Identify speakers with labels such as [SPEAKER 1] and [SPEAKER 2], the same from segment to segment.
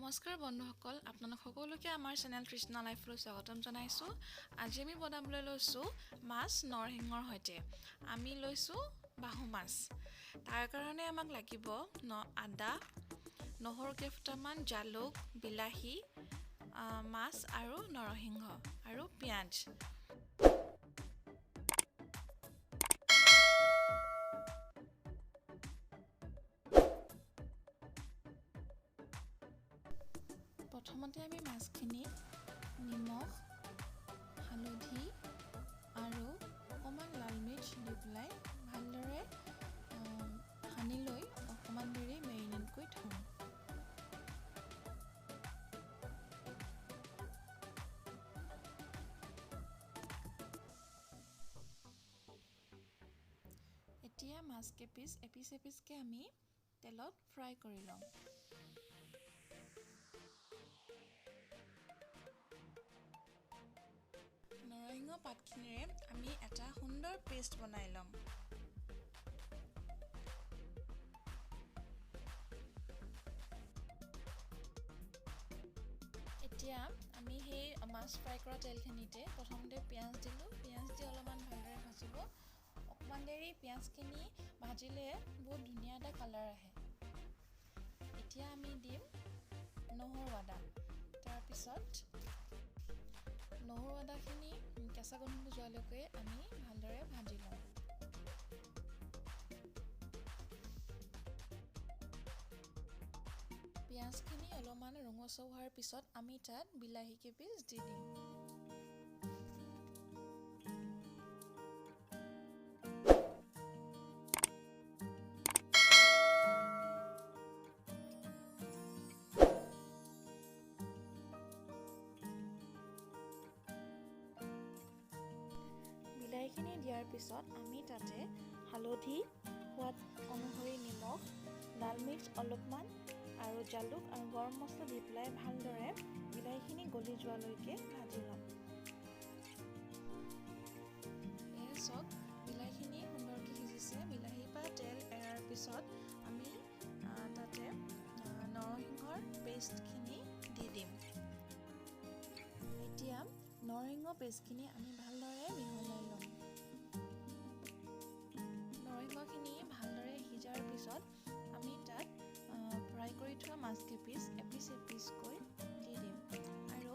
[SPEAKER 1] নমস্কাৰ বন্ধুসকল, আপোনালোক সকলোকে আমাৰ চেনেল তৃষ্ণা লাইফলৈ স্বাগতম জনাইছোঁ। আজি আমি বনাবলৈ লৈছোঁ মাছ নৰসিংহৰ সৈতে। আমি লৈছোঁ বাহু মাছ। তাৰ কাৰণে আমাক লাগিব আদা, নহৰু কেইফুটামান, জালুক, বিলাহী, মাছ আৰু নৰসিংহ আৰু পিঁয়াজ। প্ৰথমতে আমি মাছখিনি নিমখ, হালধি আৰু অকণমান লাল মিৰ্চ দি পেলাই ভালদৰে সানি লৈ অকণমান দেৰি মেৰিনেট কৰি থ'ম। এতিয়া মাছ কেইপিচ এপিচ এপিচকৈ আমি তেলত ফ্ৰাই কৰি ল'ম। নৰসিংহ পাতখিনিৰে আমি এটা সুন্দৰ পেষ্ট বনাই ল'ম। এতিয়া আমি সেই মাছ ফ্ৰাই কৰা তেলখিনিতে প্ৰথমতে পিঁয়াজ দিলোঁ। পিঁয়াজ দি অলপমান ভালদৰে ভাজিব। অকণমান দেৰি পিঁয়াজখিনি ভাজিলে বহুত ধুনীয়া এটা কালাৰ আহে। এতিয়া আমি দিম নহৰু আদা। তাৰপিছত নহৰু আদাখিনি কেঁচা গোন্ধটো যোৱালৈকে আমি ভালদৰে ভাজি ল'ম। পিঁয়াজখিনি অলপমান ৰঙচুৱা হোৱাৰ পিছত আমি তাত বিলাহী কেইপিচ দি দিম। বিলাহীখিনি দিয়াৰ পিছত আমি তাতে হালধি, সোৱাদ অনুসৰি নিমখ, লাল মিৰ্চ অলপমান আৰু জালুক আৰু গৰম মছলা দি পেলাই ভালদৰে বিলাহীখিনি গলি যোৱালৈকে ভাজি ল'ম। এয়া চাওক, বিলাহীখিনি সুন্দৰকৈ সিজিছে। বিলাহীৰ পৰা তেল এৰাৰ পিছত আমি তাতে নৰসিংহৰ পেষ্টখিনি দি দিম। এতিয়া নৰসিংহ পেষ্টখিনি আমি ভালদৰে মিহলাই ল'ম। নৰসিংহখিনি ভালদৰে সিজাৰ পিছত আমি তাত ফ্ৰাই কৰি থোৱা মাছ কেইপিচ এপিচ এপিচকৈ দি দিম আৰু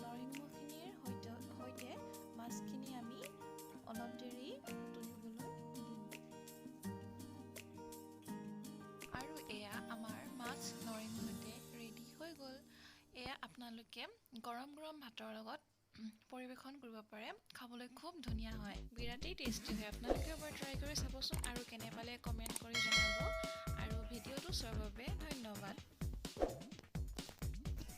[SPEAKER 1] নৰসিংহখিনিৰ সৈতে মাছখিনি আমি অলপ দেৰি উতলিবলৈ দিম। আৰু এয়া আমাৰ মাছ নৰসিংহৰ সৈতে ৰেডি হৈ গ'ল। এয়া আপোনালোকে গৰম গৰম ভাতৰ লগত পৰিৱেশন কৰিব পাৰে। খাবলৈ খুব ধুনীয়া হয়, বিৰাটেই টেষ্টি হয়। আপোনালোকেও এবাৰ ট্ৰাই কৰি চাবচোন আৰু কেনে পালে কমেণ্ট কৰি জনাব।